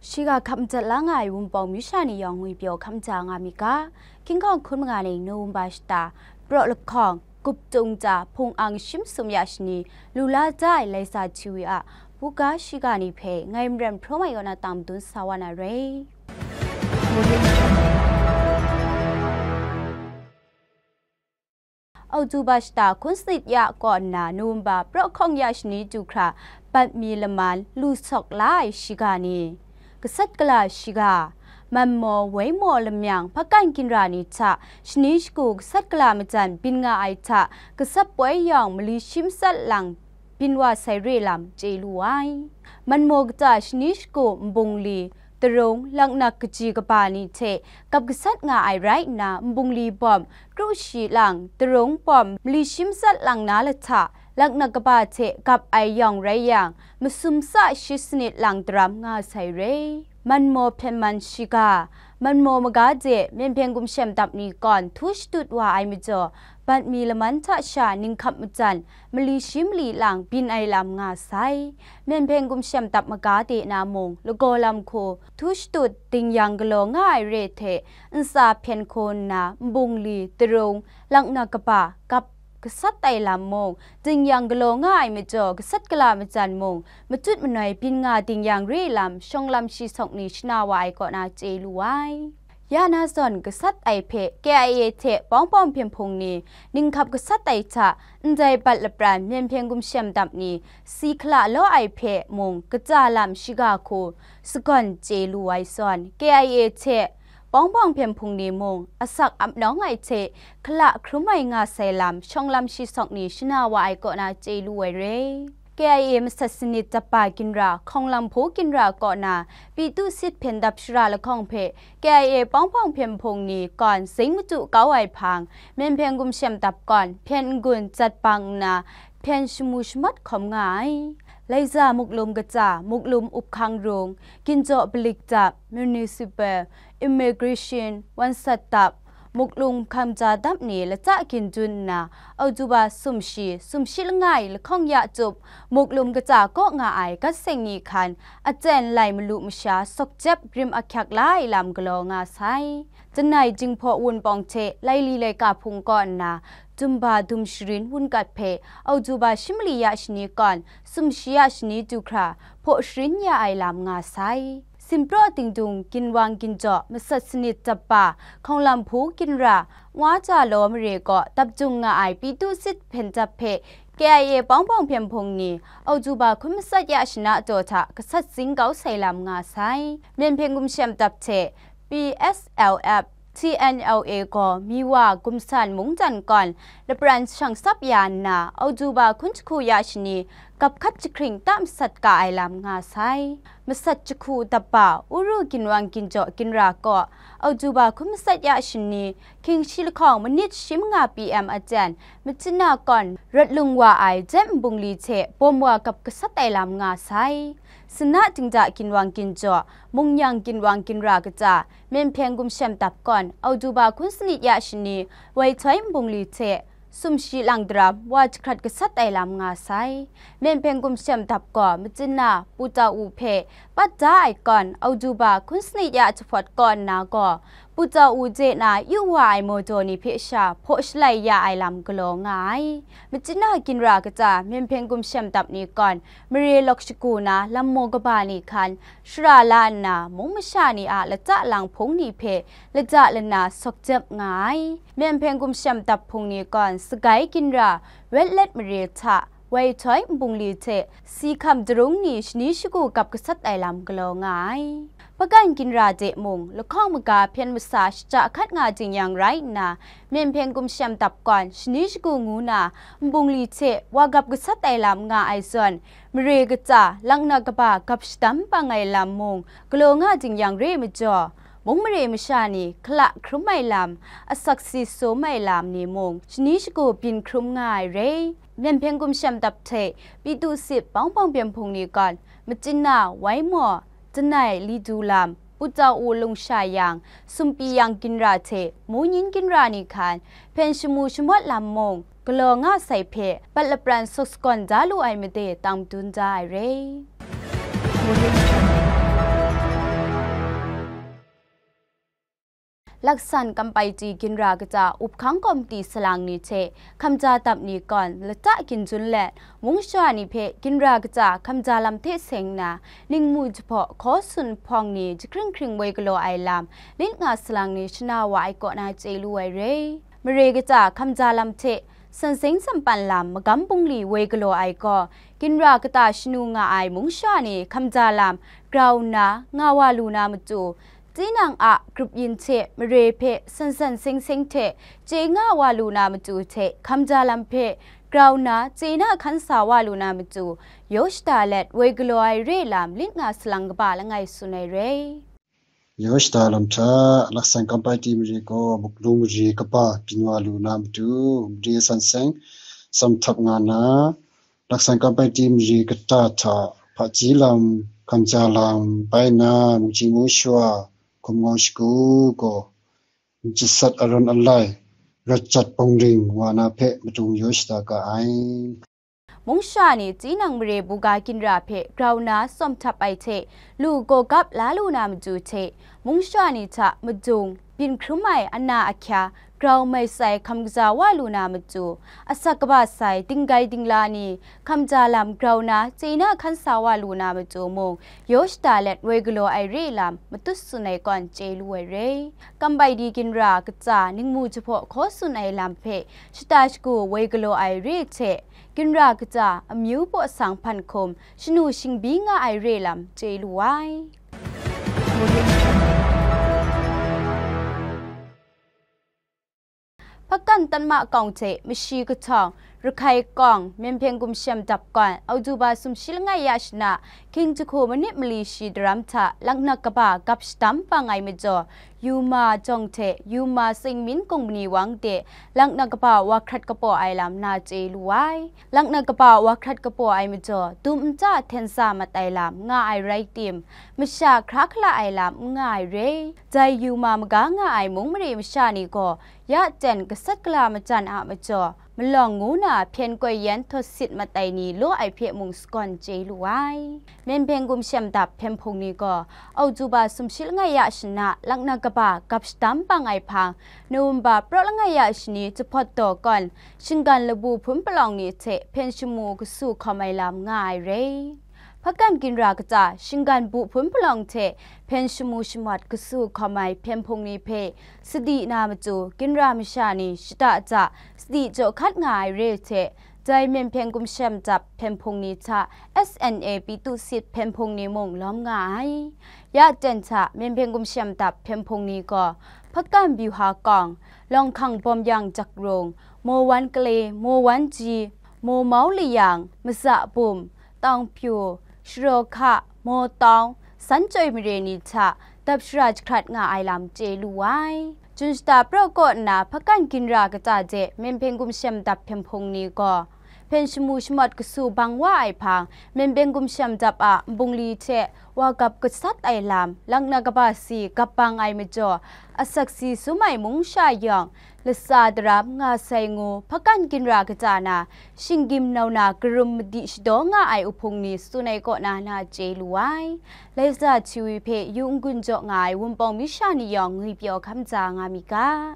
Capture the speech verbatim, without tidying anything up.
Shiga hkap madat la nga ai Wunpawng masha ni yawng ngwipyaw hkap maja nga mi ga, King Kong hkun manga ning November shata, Praw lahkawng, Gup Tung Cha, Hpung Ang Shim Sum Ya Shani, lu la da ai Laisa Chiwi a buga shiga ni hpe ngai Maren Hpraw Mai kaw na tang madun sa wa na re. Oktoba shata hkun sanit ya kaw nna November praw hkawng ya shani du hkra bat mi laman lu sawk la ai shiga ni, gasat gala shiga, man maw, woi maw, lamyang, hpakan ginra ni hta shani shagu gasat gala majan byin nga ai hta, gasat poi yawng mali shi matsat lang byin wa sai re lam chye lu ai. Man maw kata shani shagu nbungli, tarung, laknak kaji kaba ni hte gap gasat nga ai rai nna, nbungli bawm kru shi lang, tarung bawm mali shi matsat lang na lahta, laknak kaba hte gap ai yawng rai yang, masum sa shi sanit lang daram nga sai re. Man maw hpyen man shiga, man maw maga de Myen Hpyen Gumshem Dap ni kawn htu shatut wa ai majaw, bat mi laman hta sha ninghkap matsan, mali shi mali lang byin ai lam nga sai. Myen Hpyen Gumshem Dap maga de na mung, lagaw lam hku htu shatut dingyang galaw nga ai re hte, ntsa hpyen hkaw nna, nbungli, tarung, laknak kaba, gap gasat ai lam mung, dingyang galaw nga ai majaw, gasat gala matsan mung, matut manoi byin nga dingyang re lam, shawng lam shi sawk ni shana wa ai kaw na chye lu ai. Ya na zawn gasat ai hpe K I A hte Pawng Pawng Hpyen Hpung ni ninghkap gasat ai hta, ndai bat lapran Myen Hpyen Gumshem Dap ni si hkala law ai hpe mung, kaja lam shiga hku sagawn chye lu ai zawn, K I A hte Pawng Pawng Hpyen Hpung ni mung asak ap nawng ai hte hkala hkrum ai nga sai lam, shawng lam shi sawk ni shana wa ai kaw na chye lu ai re. K I A masat sanit dapa ginra, hkawng lam hpu ginra kaw na Pyi Tu Sit hpyen dap shara lahkawng hpe K I A Pawng Pawng Hpyen Hpung ni kawn zing madu kau ai hpang, Myen Hpyen Gumshem Dap kawn hpyen n-gun jat bang nna, hpyen shamu shamawt hkawm nga ai. Laiza Muklum Kaja, Muklum Up Hkang Rung, Ginjaw Balik Dap, Municipal, Immigration, Wansat Dap, Muklum Hkang Kaja Dap ni lata gindun nna, Oktoba sumshi, sumshi langai lahkawng ya tup, Muklum Kaja kaw nga ai gat seng ni hkan, aten lai malu masha sawk jep grim ahkyak la ai lam galaw nga sai. Janai Jinghpaw Wunpawng hte Laili Laika Hpung kaw nna, Dumba Dum Sharin Wungat hpe Oktoba shi mali ya shani kawn, sumshi ya shani du hkra, hpaw sharin ya ai lam nga sai. Sinpraw Dingdung Ginwang Ginjaw masat sanit dapa, hkawng lam hpu ginra, Nwa Ja Law mare kaw dap jung nga ai Pyi Tu Sit hpyen dap hpe K I A Pawng Pawng Hpyen Hpung ni Oktoba hkun matsat ya shana daw hta gasat zing kau sai lam nga sai. Myen Hpyen Gumshem Dap hte P S L F, T N L A gaw Miwa Gumsan Mungdan kawn lapran shang sap ya nna, Oktoba hkun jahku ya shani gap hkat jahkring ta masat ka ai lam nga sai. Masat jahku dapa Uru Ginwang Ginjaw ginra kaw, Oktoba hkun matsat ya shani hkying shi lahkawng manit shi manga P M aten, Machina kawn rawt lung wa ai jet nbungli hte bawm wa gap gasat ai lam nga sai. Sana Dingda Ginwang Ginjaw, Mungyang Ginwang ginra kaja, Myen Hpyen Gumshem Dap kawn, Oktoba hkun sanit ya shani, woi htoi nbungli hte, sumshi lang daram, wa jahkrat gasat ai lam nga sai. Myen Hpyen Gumshem Dap gaw, Machina, Pu Tau U hpe, pat da ai kawn, Oktoba hkun sanit ya jahpawt kaw nna gaw, Pu Tau U je na yu wa ai mawdaw ni hpe sha hpaw shalai ya ai lam galaw nga ai. Machina ginra kaja Myen Hpyen Gumshem Dap ni kawn, mare lawk shagu na lam maw kaba ni hkan shara la nna, mung masha ni a lata lang hpung ni hpe lata lana sawk jep nga ai. Myen Hpyen Gumshem Dap hpung ni kawn, sagai ginra, wet let mare hta, woi htoi nbungli hte si hkam darung ni shani shagu gap gasat ai lam galaw nga ai. Hpakan ginra de mung, lahkawng maga hpyen masa shata hkat nga jing yang rai nna, Myen Hpyen Gumshem Dap kawn shani shagu ngu na nbungli hte wa gap gasat ai lam nga ai zawn, mare kaja, laknak kaba gap shadam bang ai lam mung galaw nga jing yang re majaw, mung mare masha ni hkala hkrum ai lam, asak si sum ai lam ni mung shani shagu byin hkrum nga ai re. Myen Hpyen Gumshem Dap hte Pyi Tu Sit Pawng Pawng Hpyen Hpung ni kawn, Machina, Waimaw, Janai, Lidu Lam, Pu Tau U Lungsha Yang, Sumpi Yang ginra hte Munyin ginra ni hkan, hpyen shamu shamawt lam mung galaw nga sai hpe, bat lapran sawk sagawn da lu ai made tang madun da ai re. Laksan Kampaiti ginra kata uphkang komiti salang ni hte hkamja dap ni kawn lata ginjun let, mungsha ni hpe ginra kata hkamja lam hte seng nna, ningmu jahpaw hkaw sun hpawng ni jahkring hkring woi galaw ai lam, lit nga salang ni shana wa ai kaw na chye lu ai re. Mare kata hkamja lam hte san seng san pan lam magam bungli woi galaw ai gaw, ginra kata shanu nga ai mungsha ni hkamja lam grau nna nga wa lu na matu, tinang a grup yin hte mare hpe san san seng seng hte chye nga wa lu na matu hte hkamja lam hpe grau nna chye na hkan sa wa lu na matu, yaw shada let woi galaw ai re lam lit nga salang kaba langai tsun ai re. Yaw shada lam hta, Laksan Kampaiti mare gaw Muklung mare kaba byin wa lu na matu, mare san seng sam htap nga na, Laksan Kampaiti mare kata hta hpaji lam, hkamja lam bai na, mungchying mungsha, hkum ngau shagu gaw, myit jasat aran alai, rat jat bawng ring wa na hpe madung yaw shada ga ai. Mungsha ni tinang mare buga ginra hpe grau na tsawm htap ai hte, lu gaw gap la lu na matu hte, mungsha ni hta madung byin hkrum ai ana ahkya grau mai sai hkam kaja wa lu na matu, asak kaba sai dinggai dingla ni hkamja lam grau na chye na hkan sa wa lu na matu mung, yaw shada let woi galaw ai re lam matut tsun ai kawn chye lu ai re. Kampaiti ginra kata ningmu jahpaw hkaw sun ai lam hpe shata shagu woi galaw ai re hte, ginra kata amyu baw sang hpan hkum shanu shingbi nga ai re lam chye lu ai. Hpakan Tanma Kawng hte Mashi Kahtawng, Rakhai Kawng, Myenpheng Gumshem Dap Kawn, Oktoba sumshi langai ya shana, Hkying jahku manit mali shi daram hta laknak kaba gap shadam bang ai majaw, Yuma jawng hte Yuma Singmin Kumbani Wang de laknak kaba wa hkrat kapaw ai lam na chye lu ai. Laknak kaba wa hkrat kapaw ai majaw, dum nta hten sa mat ai lam nga ai rai tim, masha hkra hkala ai lam n nga ai re. Dai Yuma maga nga ai mung mare masha ni gaw, ya ten gasat gala majan a majaw, malawng ngu na hpyen koi yan htawt sit mat ai ni law ai hpe mung sagawn chye lu ai. Myenpheng Gumshem Dap Hpyen Hpung ni gaw, Oktoba sumshi langai ya shana laknak kaba gap shadam bang ai hpang, November praw langai ya shani jahpawt daw kawn, shinggan labu hpun palawng ni hte hpyen shamu kasu hkawm ai lam nga ai re. Hpakan ginra kata shinggan bu hpun palawng hte hpyen shamu shamawt kasu hkawm ai Hpyen Hpung ni hpe sadi na matu, ginra masha ni shada ja sadi jaw hkat nga ai re hte, dai Myenpheng Gumshem Dap Hpyen Hpung ni hta S N A Pyi Tu Sit Hpyen Hpung ni mung lawm nga ai. Ya ten hta Myenpheng Gumshem Dap Hpyen Hpung ni gaw, Hpakan Byuha Kawng, Lawng Hkang Bawm Yang Jakrung, Maw Wan Kale, Maw Wan Ji, Maw Mau Layang, Maza Bum, Tawng Pyu, Sharaw Hka, Maw Tawng, San Chyoi mare ni hta dap shara jahkrat nga ai lam chye lu ai. Jun shata praw kaw nna hpakan ginra kata de Myenpheng Gumshem Dap Hpyen Hpung ni gaw, hpyen shamu shamawt kasu bang wa ai hpang, Myenpheng Gumshem Dap a nbungli hte wa gap gasat ai lam, laknak kaba si gap bang ai majaw, asak si sum ai mungsha yawng, latsa daram nga sai ngu hpakan ginra kata na, shinggyim nau na karum madi shadaw nga ai uhpung ni tsun ai kaw na na chye lu ai. Laisa Htiwi hpe yu n-gun jaw nga ai Wunpawng mi sha ni yawng ngwipyaw hkam ja nga mi ga.